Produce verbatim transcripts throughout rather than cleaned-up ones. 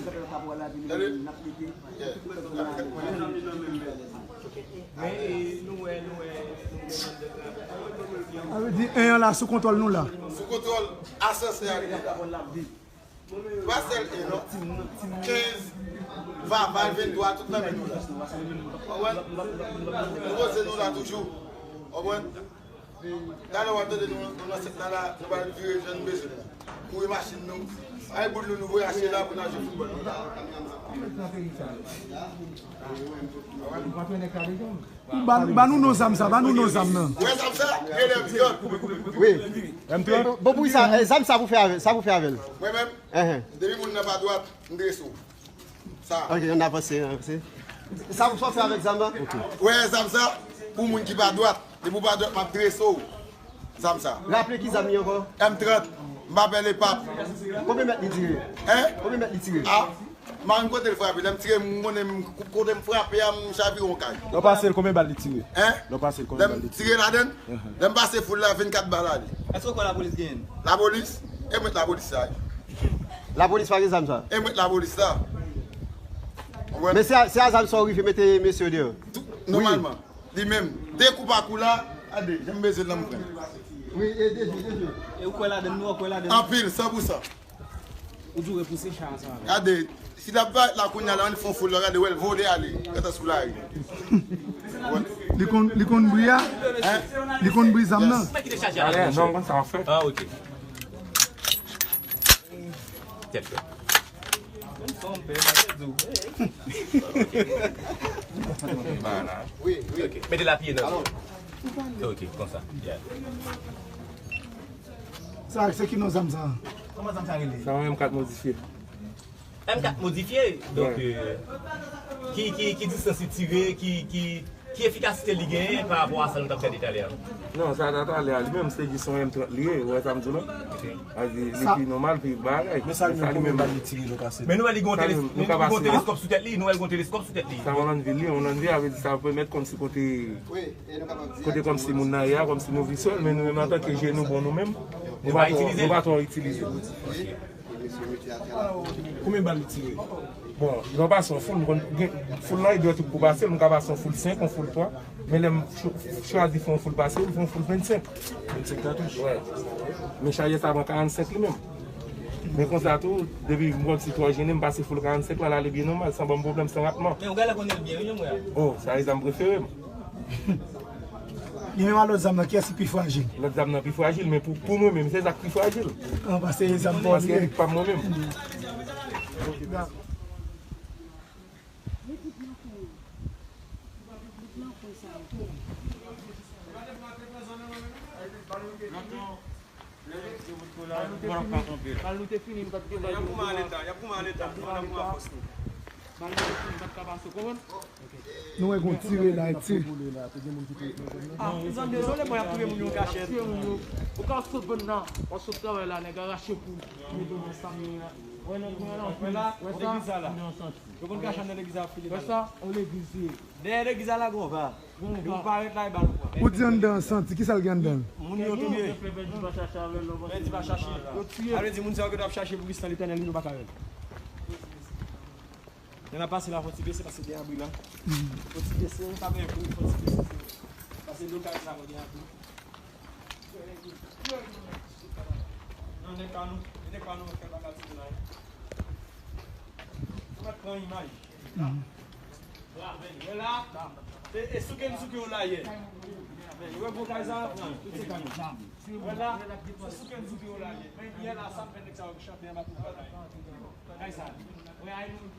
Sa vle di en an la sou kontwòl nou la. Sou kontwòl asansè a li ye la. Se pa sèl en non. Kenz, Vaval, venntwa, tout nan men nou la. Konprann? Nou poze nou la toujou. Konprann? Talè w ap tande nou, nou nan sèt la, la, nou pral vire jan nou bezwen la. Kouri machin nou. Ay boul nou, nou voye achte la pou n al jwe foutbòl. Ba, ba nou non zam sa, ba nou non zam nan. Wè zam sa? Rele m Pyòt. Wi. Bon, pou sa, eh, zam sa pou fè avè, sa pou fè avè l. Mwen menm, depi moun nan pa dwat, m drese w. Sa. Ok, ann avanse, ann avanse. Sa pou sa w fè avèk zam nan? Ok. Wè zam sa, pou moun ki pa dwat, depi w pa dwat, m ap drese w. Zam sa. Raple ki zam li ankò? M trant. M pa pè lepap. Konbyen mèt li tire? Hein? Konbyen mèt li tire? Ah, m pa konn kote l frape. Lè m tire, m konnen m, kote m frape a, m chavire yon kay. Lè w pase l, konbyen bal li tire? Hein? Lè w pase l, konbyen bal li tire? Lè m tire ladann, lè m pase foul la, vennkat bal ale. Èske w kwè lapolis genyen? Lapolis? E mwen lapolis sa. Lapolis pa gen zam sa? E mwen lapolis sa. Ou wè? Men se a, se a zam sa w rive mete mesye yo deyò? Tou, nòmalman. Li menm, de kou pa kou la, gade, jan m bezwen nan m pran. Wi, e de je, de je. E ou kwè ladann, nou, ou kwè ladann? Anpil, san pou san. Ou di w repouse chay ansanm avè l. Gade, si l ap parèt la kounye a la, ann fè yon foul la, gade, wè l vole ale, gentan sou lari. Li konn, li konn bri a? Hein? Li konn bri zam nan? Alè, non, konn sa w fè. Ah, ok. Tèt yo. Menm son pè, m ap di w. Voilà. Wi, wi. Ok. Mete lapye nan. Ok, konsa. Yeah. Sa, se ki non zam sa? Kòman zam sa rele? Sa yon M kat modifye. M kat modifye. Donk, euh, ki, ki, ki distans li tire, ki, ki, ki efikasite li genyen pa rapò a sa nou t ap gade talè a? Non, sa ta talè a, li menm se jis yon M trant li ye, ou wè sa m di w la? Ok. Sa di, li pi nòmal, pi bagay. Men sa li menm, konbyen bal li tire lè w pase? Men nou wè li gen yon teleskòp sou tèt li, nou wè li gen yon teleskòp sou tèt li. Sa yon lannvi li, yon lannvi a vle di sa pèmèt kòmsi kote, kote kòmsi moun nan ye a, kòmsi nou visye l, men nou menm antanke je nou bon nou menm, nou pa twò, nou pa twò itilize. Konbyen bal li tire? Bon, lè w pase yon foul, m konn gen, foul lan e dwèt ou pou pase l, m ka pase yon foul senk, yon foul twa, men lè m cho-, chwazi fè yon foul pase l, m fè yon foul vennsenk. Vennsenk katouch? Wè. Men chajè sa pran karannsenk li menm. Men konsa tou, depi m kòmsi twò jennen, m pase foul karannsenk lan, l ale byen nòmal, san ban m pwoblèm, san ratman. Men ou genlè konnen l byen, wi, non, mwen. Oh, sa e zam prefere m. Li menm a lòt zam nan, kiyès ki pi frajil? Lòt zam nan pi frajil, men pou, pou mwen menm, se sa k pi frajil. An, paske e zam pa w li ye. Paske li pa mwen menm. Bal nou te fini, nou pa t gen bal. Y ap goumen a leta, y ap goumen a leta, nou pa nan goumen a fòs nou. Bal nou te fini, nou pa t ka pase, w konprann? Nou wè gon tire la, tire. Ah, mezanmi, dezole, mwen, y ap touye moun yo an kachèt. Ou ka sot vann nan, w ap sot travay la, nèg arache pou mete w nan sa. Wè nan goumen la, wè la, legliz la la. Yo konn kache anndan legliz la, ap file bal. Wè sa, yon legliz li ye. Dèyè legliz la la, gon va. Depi w parèt la, e bal ou pran. Ou di anndan an santi, kisa l gen anndan l? Moun yo touye. Pèdi pa chache. Yo touye. Sa vle di moun sa yo ke n ap chache pou Kris nan Letènèl, nou pa ka wè l. Lè n ap pase la, fò ti bese, paske gen abri la. Fò ti bese, pa gen abri, fò ti bese. Paske lokal sa, pa gen abri. Non, nèg pa nou, nèg pa nou, fè bagay ti la. Ou mèt pran imaj. Wè la, e, e souke n souke w la yè. Wè gwo kay sa a pran, tout se kay. Wè la, se souke n souke w la yè. Men yè la, sa fè nèg sa yo chante anba tout bagay. Kay sa. Wè ay nou.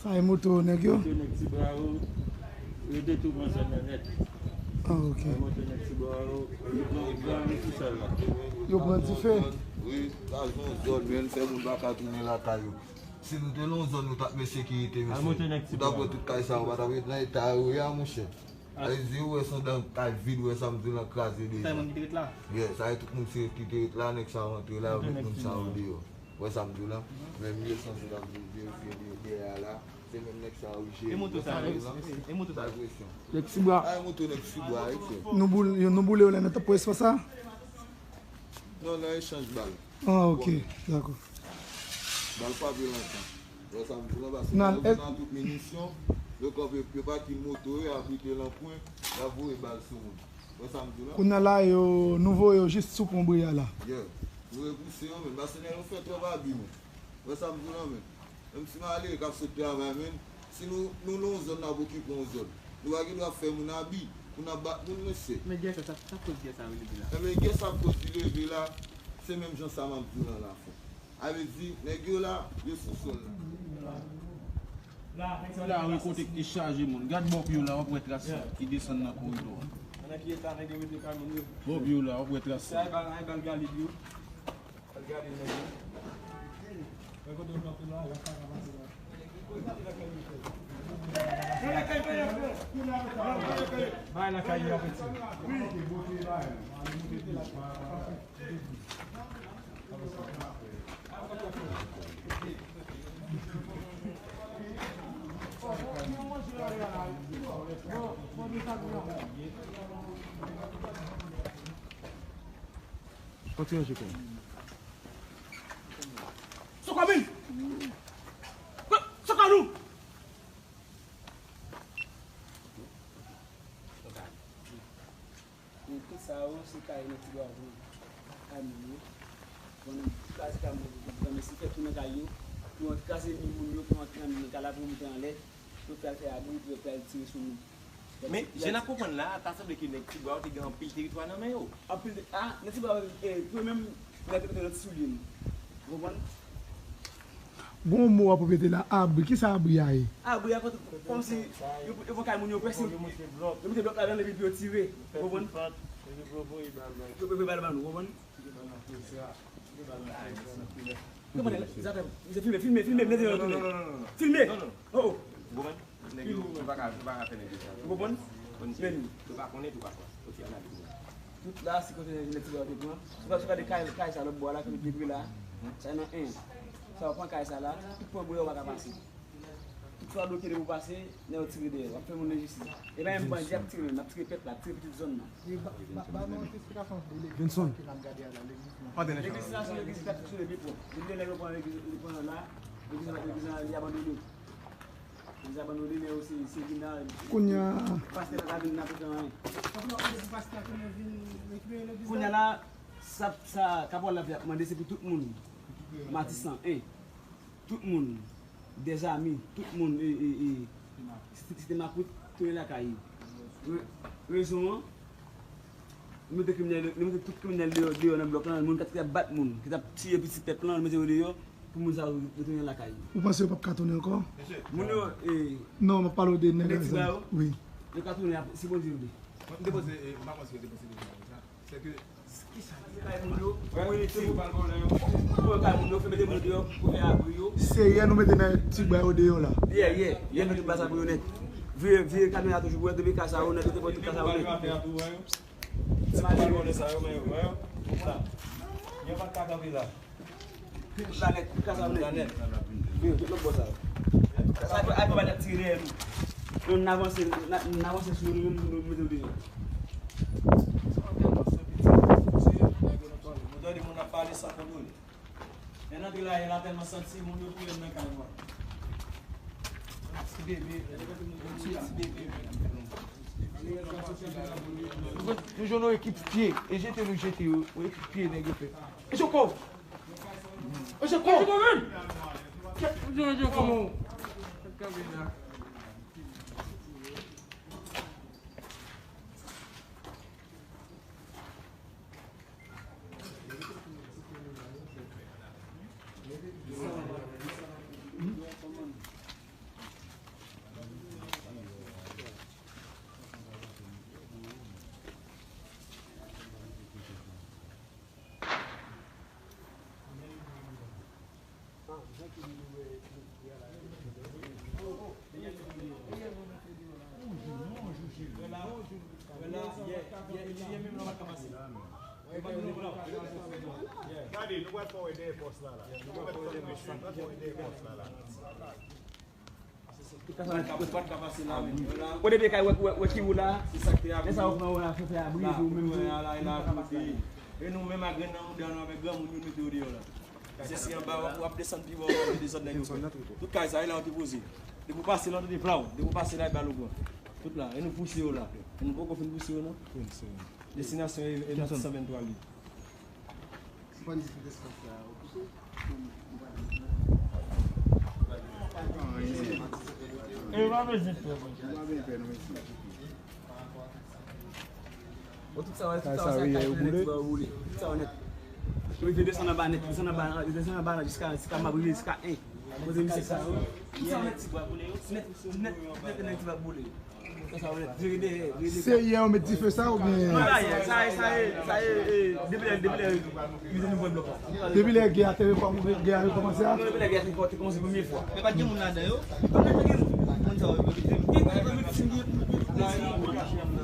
Sa e moto nèg yo? Moto nèg Tibwa yo, yo te tou pran zòn nan nèt. Ah, ok. Ay moto nèg Tibwa yo, yo pran, yo pran sou sal la. Yo pran dife? Wi, sa se yon zòn, men fè moun pa ka tounen lakay yo. Si nou te nan yon zòn, nou t ap met sekirite, mesye. Ay moto nèg Tibwa. Ou t ap wè tout kay sa yo pa t ap ret nan eta yo ye a, monchè. Sa vle di, ou wè se yon dan kay vid, ou wè sa m di w lan kraze deja. Sa e moun ki te ret la? Yeah, sa e tout moun se, ki te ret la, nèg sa yo antre la, yo met moun sa yo deyò. Ou wè sa m di w lan? Menm yo sanse t ap verifye de-, dèyè a la. Se menm nèg sa yo jere. E moto sa, e, e, e moto sa. Sa presyon. Nèg Tibwa. A, e moto nèg Tibwa, wi, frè. Nou boule, nou boule yo lè nan tanpon espas sa? Non, nan echanj bal. Ah, ok, dakò. Bal pa pran lontan. Wè sa m di w lan, paske nan, lè yo vin ak tout minisyon, yo kanpe, yo pati moto yo, y ap rete lan kwen, y ap voye bal sou moun. Wè sa m di w lan? Kounye a la, yo, nou voye yo jis sou pon Bri a la. Yeah. Nou repouse yo, men, paske nèg yo fè twòp abi, men. Wè sa m di w lan, men. Menm si malere k ap sot travay, men, si nou, nou nan yon zòn, n ap okipe yon zòn. Nou pa gen dwa fè moun abi pou n ap bat moun, mesye. Men gè sa, sa, sa koz gè sa yo leve la? Enben, gè sa koz li leve la, se menm jan sa m ap di w lan la, frè. Sa vle di, nèg yo la, yo sou sòl la. Sila wi kote ki te chaje moun. Gad bò pye w la, w ap wè tras ki desann nan koridò a. Nan ki eta nèg yo mete kay moun yo? Bò pye w la, w ap wè tras sa. Ay bal, ay bal galib yo. Al gade nèg yo. Wè kote yo kanpe la, y ap pa ka pase la. Bay lakay yo apeti. Kontinye, Jekon. Sokòmil! Sokòmil! Tout sa yo, se kay nèg Tibwa yo, a moun yo. Bon, nan kraze kay moun yo, bon, mesye fè tou nan kay yo, pou yo kraze mi moun yo, pou yo antre nan kay la, pou yo moute anlè, pou yo pral fè abri, pou yo pral tire sou nou. Men, jan n ap konprann la, ta sanble ke nèg Tibwa yo te gen anpil teritwa nan men yo. Anpil te-, a, nèg Tibwa yo, e, pou yo menm, yo te mete nan ti soulye nou. Ou konprann? Gon mo w ap repete la, abri. Kisa abri a ye? Abri a, kòmsi yo, yo pran kay moun yo, prèske yo mete blòk ladan l epi pou yo tire. Ou konprann? Yo voye bal ban nou, ou konprann? Filme, filme, filme, filme, filme. Filme! Oh, oh. Nèg yo, ou pa ka, ou pa ka fè nèg yo sa. Ou konprann? Men yo pa konnen tou pafwa. Ok, ann ale. Tout la, se kote nèg Tibwa yo te pran. Sou, sou gade kay, kay sa lòt bò a la, kote debri la. Sa nan en. Sa yo pran kay sa la, tout pran bri yo pa ka pase. Tout sa bloke depi w pase, nèg yo tire dèyè. W ap fè moun lenjistis. E pa menm bandi ap tire, n ap tire pèp la, ap tire pitit zòn nan. E ba, ba, ba nou yon ti esplikasyon de legliz sa ke n ap gade a la, legliz lan. Legliz la se yon legliz ki t ap fonksyone byen pwòp. Depi lè nèg yo pran legliz, yo pran la, legliz lan, legliz lan li abandone. Legliz abandone, men yo se, se vin la, kounye a, pastè pa ka vin nan fè anyen. Kounye a la, sa, sa kapòl la vle ap mande, se pou tout moun Matisan en. Tout moun, Dèzami, tout moun, e, e, e, Site, Site Makout, tounen lakay yo. Re-, rezon an, nou mete kriminèl, nou mete tout kriminèl deyò, deyò nan blòk lan, moun ki t ap bat moun, ki t ap tiye pitit pèp lan, nou mete yo deyò, pou moun sa yo retounen lakay yo. Ou panse yo p ap ka tounen ankò? Moun yo, e, non, m ap pale w de nèg Tibwa yo. Wi. Yo ka tounen ap-, si Bondye vle. Mwen, m te panse, e, m pa panse yo te panse de sa. Se ke Kay moun yo, pou mete moun deyò, pou fè abri yo. Serye nou mete nèg Tibwa yo deyò la. Yeah, yeah, yeah, nou te baz abri yo nèt. Vire, vire kamera toujou pou wè depi kay sa yo nèt, yo te pran tout kay sa yo nèt. Ti bal vòlè sa yo, men yo, wè yo. Sa. Yo pa ka kanpe la. Tout la nèt, tout kay sa yo nèt. Tout la nèt. Yo, tout lòt bò sa yo. Sa, sa, ay pa ba nèt tire dèyè nou. Nou, n avanse, n a-, n avanse sou yo, nou, nou, nou mete yo deyò. Sa pa tèlman santi, se nèg yo nan pale. Mwen tande moun ap pale san kontwole. Lè n antre la, lè la tèlman santi, moun yo touye m nan kay mwen. Ti bebe, ti bebe. Nou jwenn yon ekip pye, e jete nou jete yo, yon ekip pye nèg yo fè. E Joko! E Joko! E Joko, men! E Joko, men! Gade, nou pral fè wè dèyè pòs la la. Nou pral fè wè dèyè pòs la la. Ou depi kay wè, wè, wè ki ou la. Lè sa ou pran ou la, fè, fè abri, epi ou menm tou. E nou menm ak grenn nan mouda nou avèk granmoun yo mete yo deyò la. Se si anba w ap, w ap desann pi ba w, w ap dezòd nèg yo. Tout kay sa, e la yo te poze. Depi w pase la, w tande plaw. Depi w pase la, e bal ou pran. Tout la, e nou pouse yo la. E nou poko fin pouse yo non. Destinasyon e, e kat san venntwa li. E pa bezwen fè mwen. Bon, tout sa wè, tout sa wè, sa kay nèt, ti ba boule. Tout sa wè nèt. Yo desann anba nèt, desann anba, desann anba jiska, jiska m ap rive jiska en. Kote misye sa yo. Tout sa wè nèt, ti ba boule yo. Nèt, nèt, nèt, nèt, ti ba boule. Sa wè nèt, vire dèyè, vire dèyè. Se yè yo met dife sa oubyen? Non, sa yè, sa yè, sa yè, sa yè, e, depi lè, depi lè, yo te nouvo blòk la. Depi lè gè a te rekòm-, gè a rekòmanse a? Non, depi lè gè a te kòmanse premye fwa. Men pa t gen moun ladan yo. Pa t gen moun. Moun sa yo, yo, yo, yo, yo, yo, yo, yo, yo,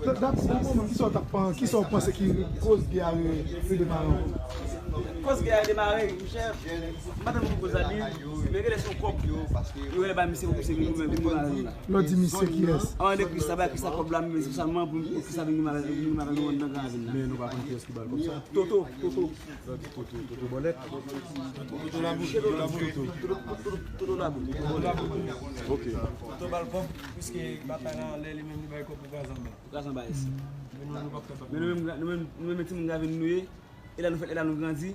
Dap, dap, dap, kisa w t ap pan-, kisa w panse ki koz gè a re-, redemare ankò? Koz gè a redemare, monchè, m pa tann pou koz la di, men genlè se yon kòb yo rele ba misye pou misye vin goumen, vin goumen avè nou la. Lè w di misye, kiyès? An de Krista, bay Krista kòb la, men espesyalman pou Krista vin goumen avè, vin goumen avè nou anndan Gran Ravin la. Men nou pa konn kiyès ki ba l kòb sa? Toto, Toto. Toto, Toto, Toto Bòlèt. Toto Labou, Toto Labou. Toto, Toto, Toto Labou. Ok. Toto ba l kòb, piske batay la anlè, li menm li bay kòb pou gaz anba. Pou gaz anba, yes. Men nou, nou p ap fè bak. Men nou menm, nou menm, nou menm timoun Gravin nou ye. E la nou fèt, e la nou grandi.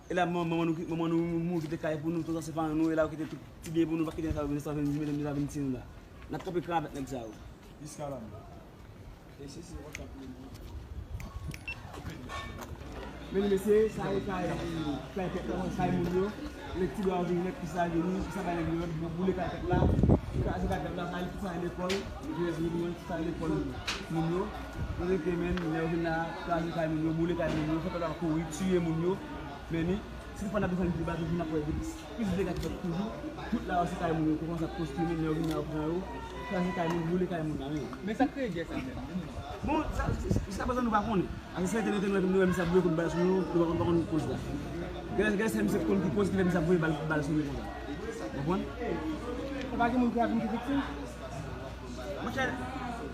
E la manman, manman nou, manman nou mouri kite kay pou nou, tout sa se paran nou, e la yo kite tout ti byen pou nou, pa kite sa yo vin, sa yo vin di, medam, sa yo vin tiye nou la. N ap kanpe kran avèk nèg sa yo. Jiska la menm. Men mesye, sa e kay, kay pèp la, kay moun yo. Nèg ti dwa vini, nèg pis la vini, pis la bay nèg yo lòd, boule kay pèp la. Kraze kay pèp la, sa e tout sa e lekòl. Jezi, moun, tout sa e lekòl moun yo. Yo rete menm, lè yo vin la, kraze kay moun yo, boule kay moun yo, fè pèp la kouri, tiye moun yo. Men ni, si nou pa nan defann pi ba, toujou n ap wè de plis. Plis dega ki fèt toujou, tout la yo se kay moun yo, kòmanse ap konstwi, men lè yo vin la yo pran yo, kraze kay moun, boule kay moun la, men. Men sa k kreye gè sa menm? Bon, sa, jiska prezan nou pa konnen. Ase se te nou te nou, nou wè misye ap voye kout bal sou nou, nou pa konn, pa konn koz la. Genlè, genlè se misye konn ki koz ki fè misye ap voye bal, bal sou nou konsa. Konprann? Ou pa gen moun ki ap vin ki viktim? Monchè,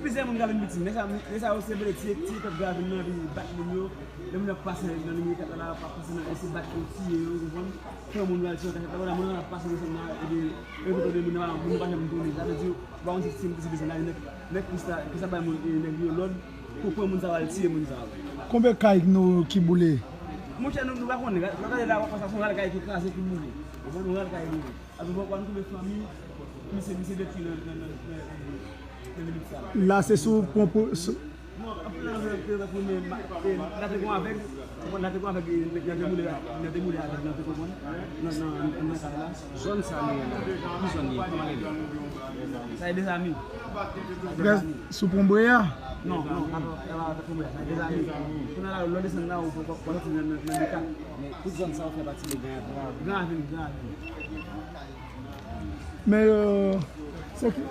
plizyè moun ka vin viktim. Lè sa, lè sa yo se vle tiye, tiye pèp Gravin nan, epi bat moun yo. Lè moun yo ap pase nan limyè kat la, ap pase nan, se bat yo, tiye yo, konprann? Pran moun yo al tiye nan kachèt la, pandan moun yo ap pase desann la, epi, epi kote moun yo, moun yo pa janm tounen. Sa vle di, ou pa konn si, si, si desann la, nèg, nèg plis la, plis la bay moun, e, nèg yo lòd, pou pran moun sa yo al tiye moun sa yo. Konbyen kay nou ki boule? Monchè, nou, nou pa konnen. Gade la, w ap wè sa, se yon ral kay ki kraze, ki boule. Ou konprann, yon ral kay boule. Apre, fò w konn konbyen fanmi misye, misye detwi nan, nan, nan, nan, nan minit sa. La, se sou pon pou, sou... Non, anpil nan zòn te konn, e, la te gon avèg, la te gon avèg, e, nan te boule, nan te boule avèg, nan te konprann, nan, nan, nan, nan kay la. Zòn sa nou ye la, ki zòn li ye? Kòman li ye? Sa e Dezami. Sa e Dezami. Sou pon Breya? Non, non, pa, pa, pa, pa pon Breya, sa e Dezami. Kounye a la, lè w desann la, ou, ou, ou soti nan, nan, nan de kat. Men tout zòn sa yo fè pati de Gran Ravin. Gran Ravin, Gran Ravin. Men, euh, se ki...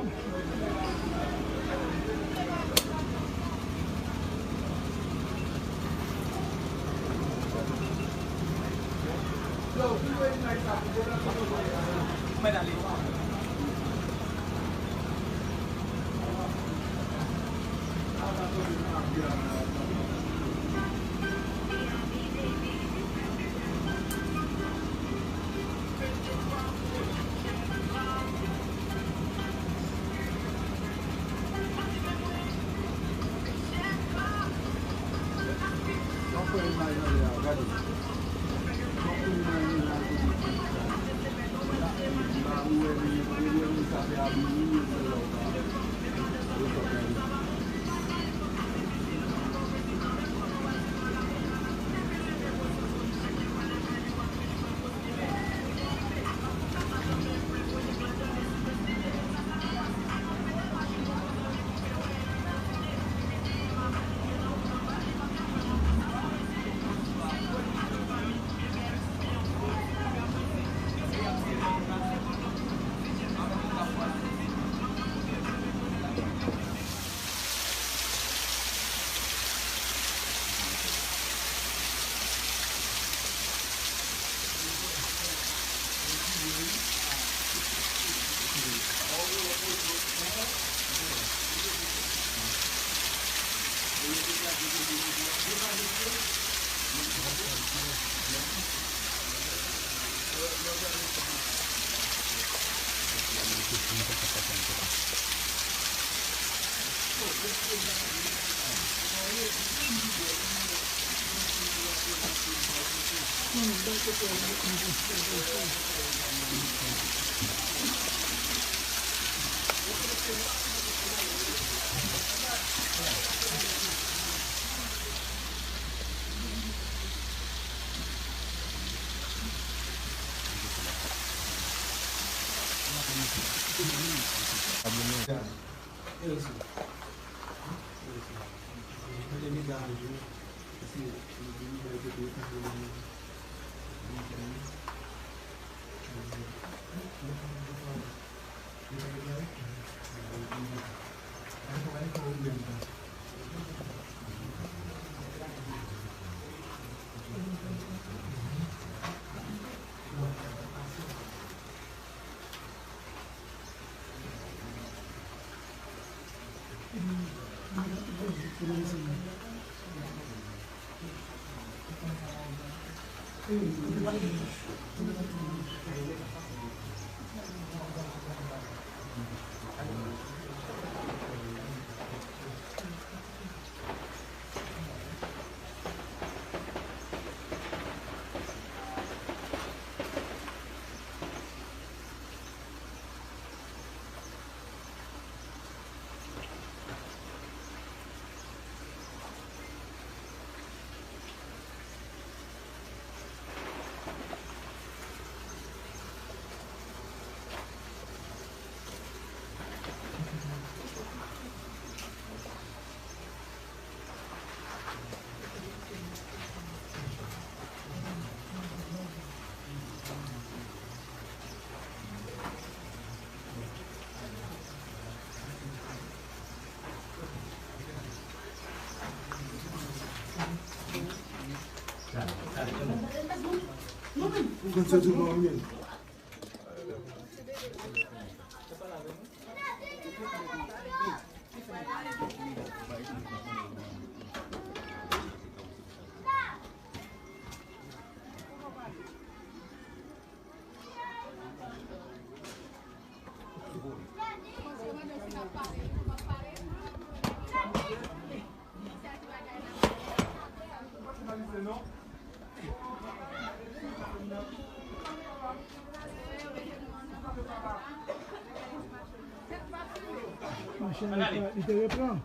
Machin li te, li te repran.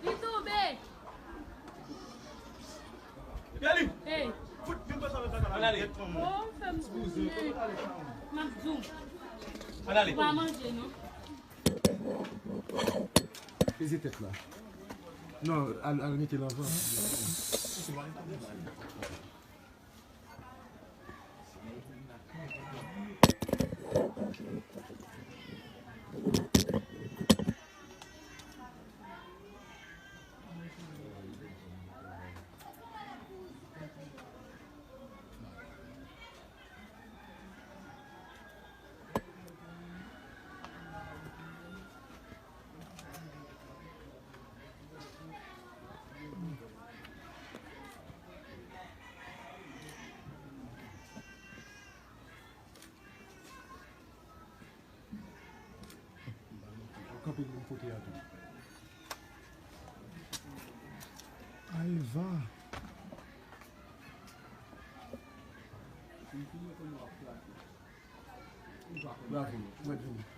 Li tonbe. Hey. Oh, fè m tounen. M ap di w. Ou pa manje, non? Peze tèt la. Non, al, al mete l anvan. Kanpe pou m foto a tou. Ay, va. Bravo, mwen di w.